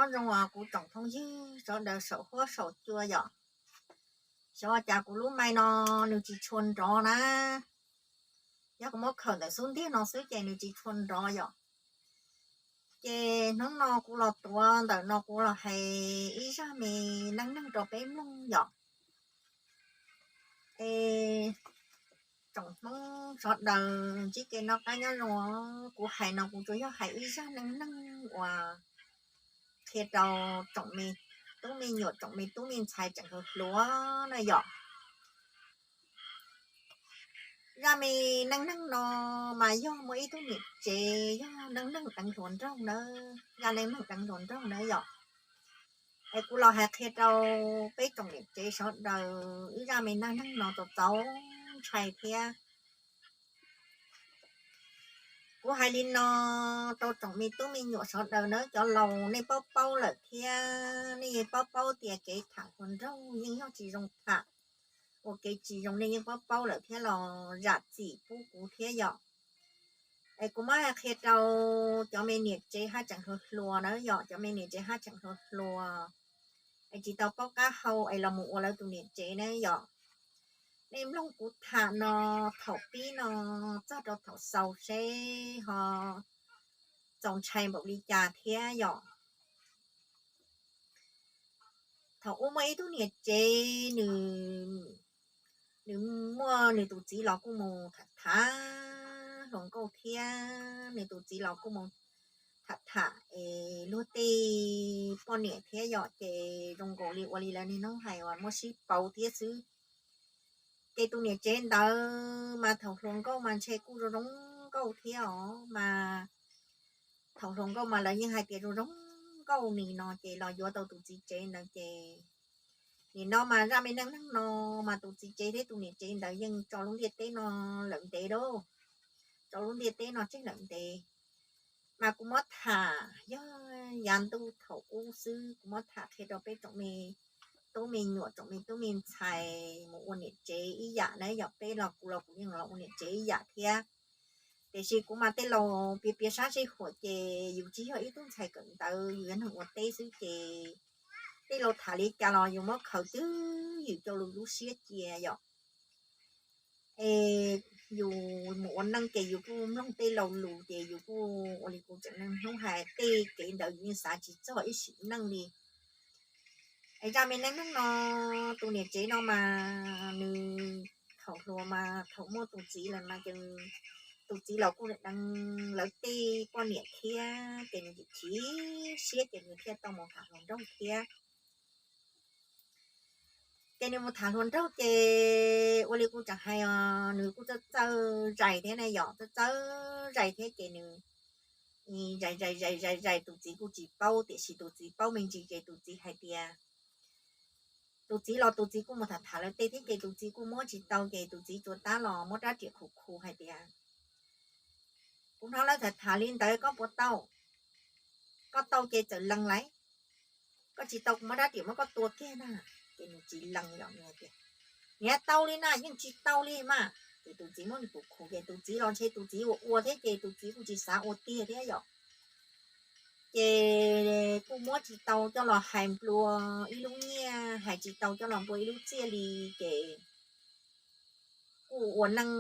Nyob zoo kuv tsoom phooj ywg sawv daws saum huab saum cua yom. Xyov cas kuv lub mai no nws tsis tshua nrov na. Yog kuv muab khawm ntawm xub ntiag no xwb ces nws tsis tshua nrov yom. Ces hnub no kuv los tuav ntawm no kuv los hais ib zaj me neej neeg rau peb mloog yom. Es tsoom Hmoob sawv daws ntsib kev noj qab nyob zoo, kuv hais no kuv tsuas yog hais ib zaj neej neeg uas qhia rau tsoom me tub me nyuam, tsoom me tub me ntxhais tseem hluas hluas na yom. Zaj me neej neeg no mas yog muaj ib tug niam tsev, yog neej neeg deev hluas nraug nawb, zaj neej neeg deev hluas nraug nawb yom. Es kuv los hais qhia rau peb tsoom niam tsev sawv daws ib zaj me neej neeg no txaus txaus ntshai thiab. Kuv hais li no rau tsoom me tub me nyuam sawv daws nawb, cov laus nej paub paub lawm thiab, nej yeej paub paub tias kev tham hluas nraug yeej yog tsis zoo tham, ua kev tsis zoo nej yeej paub paub lawm thiab los zam txim pub kuv thiab yom. Es kuv muab hais qhia rau cov me niam tsev haj tseem hluas hluas na yom, cov me niam tsev haj tseem hluas hluas es tsis tau paub qab hau es los mus ua lawv tus niam tsev na yom. Nej mloog kuv tham no thaum pib no txog rau thaum xaus seb ho txaus ntshai npaum li cas thiab yom. Thaum ub muaj ib tug niam tsev, nws, nws muaj nws tus txiv los kuj mus tham tham hluas nkauj thiab, nws tus txiv los kuj mus tham tham es luag tej poj niam thiab yom, ces zoo nkaus li ua li lawv niaj hnub hais uas muaj sib pauv thiab xwb. Ces tus niam tsev ntawd mas thaum hluas nkauj mas ntshe kuj zoo zoo nkauj thiab os, mas thaum hluas nkauj mas lawv yeej hais tias zoo zoo nkauj ni no ces los yuav tau tus txiv tsev ntawd ces nim no mas zaj me neej neeg no mas tus txiv tsev thiab tus niam tsev ntawd yeej tso lub ntiaj teb no lawm ntev lauj, tso lub ntiaj teb no tseg lawm ntev. Mas kuv muab tham yog yav ntuj thaum ub xwb, kuv muab tham qhia rau peb tsoom me tub me nyuam, tsoom me tub me ntxhais mus ua niam tsev ib yam na yom, peb los kuv los kuv yeej los ua niam tsev ib yam thiab. Tiam sis kuv mas tej laus piav piav sab sij huam ces yus tsis yog ib tug ntxhais kawm ntawv, yus yog neeg ua teb xwb ces tej laus tham li cas los yus muab khaws twb ywm rau lub siab cia yom. Es yus mus ua neej ces yus kuj mloog tej laus lus ces yus kuj ua li kuv tseem niaj hnub hais tej kev ntawd yus yeej xav tsis txog ib sim neej li. Es zaj me neej neeg no, tus niam tsev no mas nws thaum hluas mas thaum muaj tus txiv lawm mas ces tus txiv los kuj deev lawv tej poj niam thiab ces nws chim siab ces nws thiaj tau mus tham hluas nraug thiab. Ces nws mus tham hluas nraug ces ua li kuv tseem hais os, nws kuj txawj txawj zais thiab na yom, txawj txawj zais thiab ces nws zais zais zais zais zais tus txiv kuj tsis paub, tiam sis tus txiv paub me ntsis ces tus txiv hais tias, tus txiv los tus txiv kuj mus tham tham lawv tej thiab ces tus txiv kuj muab tsis tau ces tus txiv tsuas tab los muab rab riam khu khu hais tias, kuv hnov lawv tham tham li ntawd koj puas tau? Koj tau ces txawm lees lawm, koj tsis tau kuv muab rab riam muab koj tua kiag na. Ces nws tsis lees os, nws tias, niam, tau li na, yeej tsis tau li mas. Ces tus txiv muab nws khu khu ces tus txiv los ntshe tus txiv ua ua thiab ces tus txiv kuj tsis xav ua tiag thiab yom. Ces kuj muab tsis tau coj los hais nplua ib lub nyiaj, hais tsis tau coj los nplua ib lub txiaj li ces kuj ua neej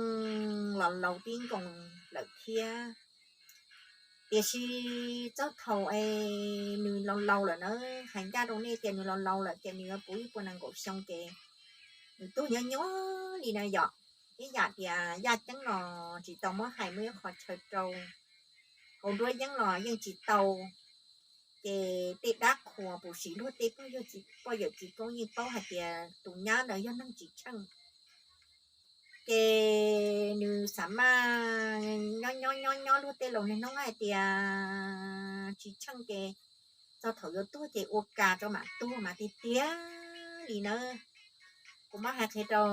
los laus tib nkoos lawm thiab. Tiam sis txog thaum es nws laus laus lawm na, hais ncaj rau nej tias nws laus laus lawm ces nws yuav puv ib puas nees nkaum xyoo ces nws tuag nyob nyob li na yom. Ib yam tias yaj ceeb los tsis tau muab hais muaj ib qho chaw rau, hauv nruab yeeb los yeej tsis tau. Ces tej dab qhuas puv sim luag tej poj yawm txiv koob yeej paub hais tias tus nyab ntawd yog neeg tsis tsheej. Ces nws xav mas nyob nyob nyob nyob luag tej laus niaj hnub hais tias tsis tsheej ces txog thaum yuav tuag ces ua kas rau mam tuag mas tiag tiag li nawb. Kuv muab hais qhia rau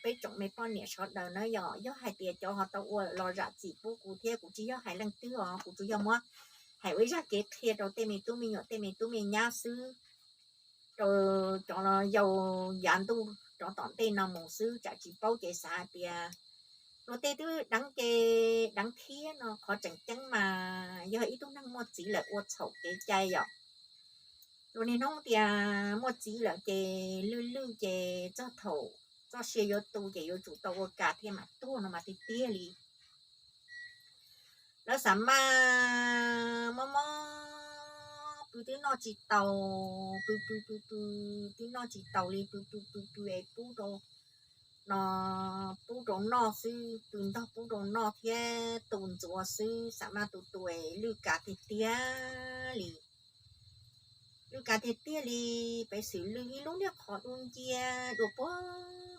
peb tsoom me poj niam sawv daws na yom, yog hais tias cov ho tau ua los zam txim pub kuv thiab, kuv tsis yog hais leej twg os, kuv tsuas yog muab hais ua ib zaj kev qhia rau tej me tub me nyuam tej me tub me nyab xwb. Rau cov yau yav ntuj rov tom ntej no mus xwb, tsam tsis paub ces xav hais tias luag tej twb deev ces deev thiab no, qhov tseem ceeb mas yog ib tug neeg muaj txiv lawm ua txhaum kev cai yom. Tus niag hnub tias muaj txiv lawm ces lwj lwj ces txog thaum txoj sia yuav tu ces yuav tsum tau ua kas thiaj mam tuag no mas tiag tiag li. Lawv xav mas mob mob pw twb noj tsis taus, pw pw pw pw twb noj tsis taus li, pw pw pw pw es pub rau no, pub rau noj xwb, pw ntog pub rau noj thiab tu ntxuav xwb, xav mas tu tu es lwj kas tiag tiag li. Lwj kas tiag tiag li, peev xwm lwj ib lub niag qhov dub nciab dua puag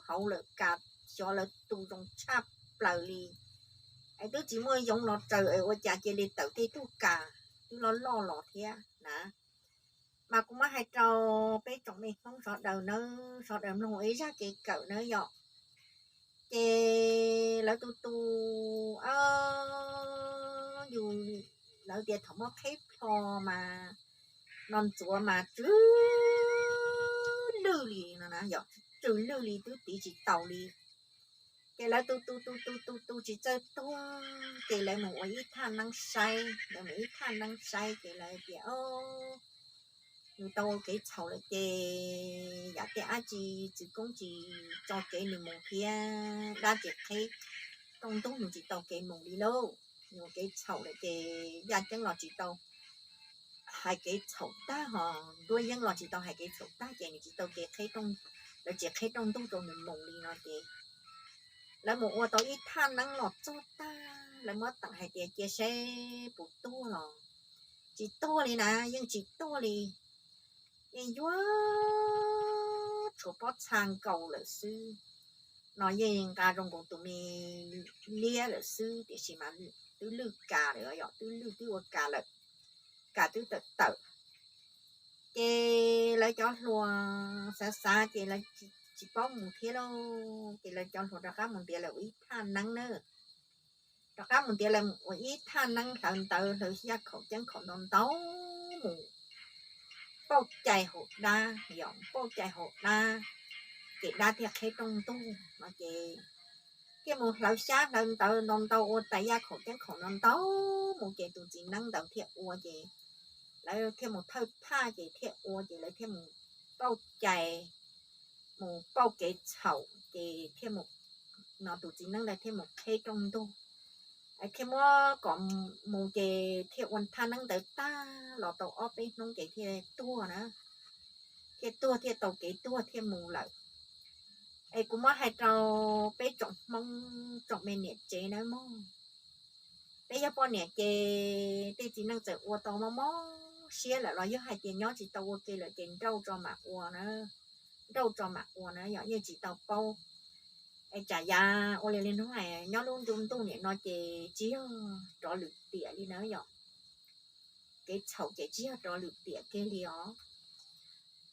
hauv lawm, kas xyov lawv tu zoo tshaj plaws li. Es twb tsis muaj yoov los raws es ua cas cia li tawm tej tug kas twb loj loj los thiab na. Mas kuv muab hais rau peb tsoom me Hmoob sawv daws nawb, sawv daws mloog ib zaj kev kawm nawb yom. Ces lawv tu tu, yus, lawv tias thaum muaj qheb plho mas no ntxuav mas tsw lwj li no na, yog tsw lwj li twb tiv tsis taus li. Ces lawv tu tu tu tu tu tu tsis txawj tuag ces lawv mus ua ib thaj neeb saib, lawv mus ib thaj neeb saib ces lawv tias, o, nws tau ua kev txhaum lawm ces yam tej dab tsi txwv koob tsis tso kev nws mus thiab dab tsis qheb rooj ntug nws tsis tau kev mus li lauj. Nws ua kev txhaum lawm ces yaj ceeb los tsis tau hais kev txhaum tag, ho nruab yeeb los tsis tau hais kev txhaum tag ces nws tsis tau kev, lawv tsis qheb rooj ntug rau nws mus li no ces lawv mus ua tau ib thaj neeb los txog tag, lawv muab teem hais tias cia seb puas tuag los tsis tuag li na, yeej tsis tuag li. Yeej yuav tshuav pob txha nkaus lawm xwb. No yeej nqa zoo nkaus tus me liab lawm xwb, tiam sis mas twb lwj kas lawm, yog twb lwj twb ua kas lawm, kas twb tawm tawm. Ces lawv cov hluas xav xav ces lawv tsis paub mus thiab lauj, ces lawv cov hluas rov qab mus ntiav lawv ua ib thaj neeb na. Rov qab mus ntiav lawv ua ib thaj neeb hlawv ntawv hlawv yaj khaum ceeb khaum ntau ntau mus pauj cai hauv dab, yog pauj cai hauv dab, ces dab thiaj qheb rooj ntug no ces thiaj mus hlawv xyab hlawv ntawv ntau ntau ua tais yaj khaum ceeb khaum ntau ntau mus ces tus txiv neeb ntawd thiaj ua ces lawv thiaj mus thawj thaj ces thiaj ua ces lawv thiaj mus pauj cai, mus pauj kev txhaum ces thiaj mus, no tus txiv neeb ntawd thiaj mus qheb rooj ntug, thiaj muab kom mus ces thiaj ua thaj neeb ntawd tag los tau ob peb hnub ces thiaj tuag na, thiaj tuag thiaj tau kev tuag thiaj mus lawm. Es kuv muab hais rau peb tsoom Hmoob tsoom me niam tsev nawb mog, peb yog poj niam ces tej txiv neej txawm ua tau mob mob siab lawm los yog hais tias nyob tsis tau ua ke lawm ces nrauj tso mam ua na, nrauj tso mam ua na, yog yeej tsis tau paub. Es tsam yav ua li li hnub nyob lub ntuj niam no ces tsis yog rov lwm tiam li na yom, kev txhaum ces tsis yog rov lwm tiam kiag li os.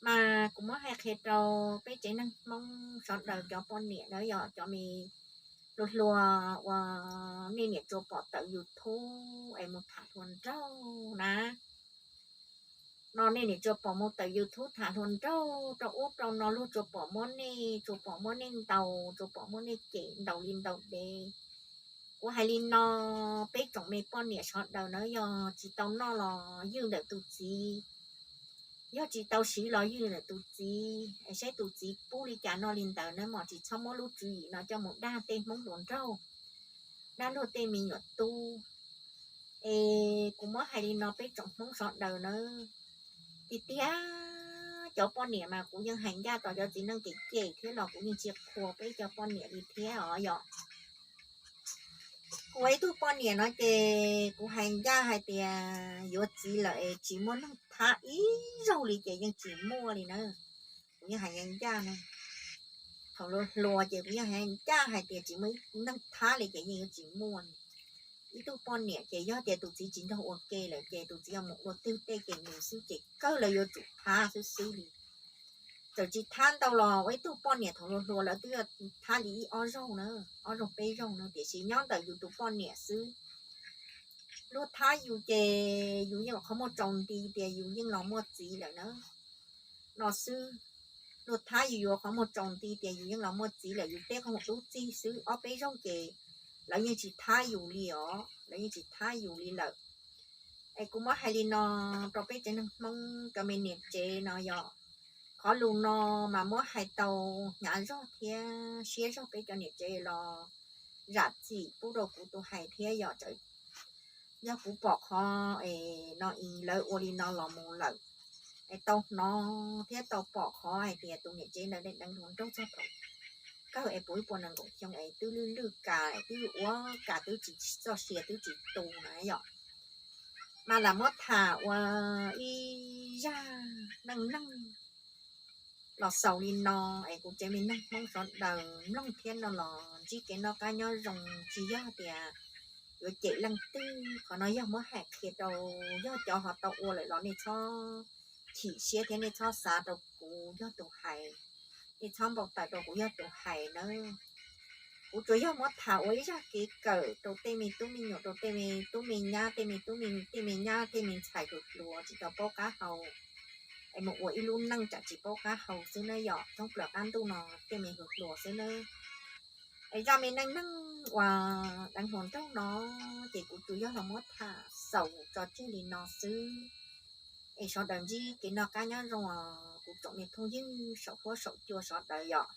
Mas kuv muab hais qhia rau peb tsev neeg Hmoob sawv daws cov poj niam na, yog cov me hluas hluas uas nej niam tsuas pom tawm YouTube es mus tham hluas nraug na, no nej niam tsuas pom mus tawm YouTube tham hluas nraug rau ub rau no, luag tsuas pom muab nej, tsuas pom muab nej ntaus, tsuas pom muab nej cem ntaus li ntaus dev. Kuv hais li no, peb tsoom me poj niam sawv daws na, yog tsis tau noj los ywj ntawm tus txiv, yog tsis tau siv los ywj ntawm tus txiv, es saib tus txiv pub li cas noj li ntawd na, mas tsis txhob muab lub tswv yim no coj mus dag tej Hmoob hluas nraug, dag luag tej me nyuam tub. Es kuv muab hais li no peb tsoom Hmoob sawv daws na, tiag tiag cov poj niam mas kuv yeej hais ncaj tos cov txiv neej kev cem thiab los kuv yeej tsis qhuas peb cov poj niam li thiab os yom. Kuv ua ib tug poj niam no ces kuv hais ncaj hais tias yuav txiv lawm es tsis muaj neeg thab ib zaug li ces yeej tsis muaj li na. Kuv yeej hais ncaj na, thaum hluas hluas ces kuv yeej hais ncaj hais tias tsis muaj neeg thab li ces yeej yuav tsis muaj li. Ib tug poj niam ces yog tias tus txiv tsis nrog ua ke lawm ces tus txiv yuav mus ua twg tej ces nws xwb ces kawg lawv yuav tsum thab xwb xwb li. Txawm tsis thab ntau los ua ib tug poj niam thaum hluas hluas lawv twb yuav thab li ib ob zaug na, ob zaug peb zaug na, tiam sis nyob ntawm yus tus poj niam xwb. Luag thab yus ces yus yeej ua qhov muag tsaus nti tias yus yeej los muaj txiv lawm na, no xwb. Luag thab yus yuav qhov muag tsaus nti tias yus yeej los muaj txiv lawm, yus teb qhov muag dub txig xwb, ob peb zaug ces lawv yeej tsis thab yus li os, lawv yeej tsis thab yus li lawm. Es kuv muab hais li no rau peb tsev neeg Hmoob cov me niam tsev no yog, qhov lus no mas muab hais tau hnyav zog thiab siab zog peb cov niam tsev los zam txim pub rau kuv tus hais thiab yog, yog kuv pom qhov es no es lawv ua li no los mus lawm, es tau hnov thiab tau pom qhov hais tias tus niam tsev ntawd deev hluas nraug txog thaum kawg es puv ib puas nees nkaum xyoo es twb lwj lwj kas, twb ua kas twb tsis txoj sia twb tsis tu na yom. Mas lam muab tham ua ib zaj neej neeg los xaus li no, es kuv tsev me neeg Hmoob sawv daws mloog thiab no los ntsib kev noj qab nyob zoo, tsis yog tias yuav cem leej twg. Qhov no yog muab hais qhia rau, yog cov ho tau ua lawm los nej txhob chim siab thiab nej txhob xav rau kuv yog tus hais, nej txhob npau taws rau kuv yog tus hais nawb. Kuv tsuas yog muab tham ua ib zaj kev kawm rau tej me tub me nyuam, rau tej me tub me nyab, tej me tub me, tej me nyab tej me ntxhais hluas hluas tsis tau paub qab hau, es mus ua ib lub neej tsam tsis paub qab hau xwb na yom, thoob plaws qab ntuj no tej me hluas hluas xwb nawb. Es zaj me neej neeg uas deev hluas nraug no ces kuv tsuas yog los muab tham xaus tso tseg li no xwb. Es sawv daws ntsib kev noj qab nyob zoo os kuv tsoom me phooj ywg saum huab saum cua sawv daws yom.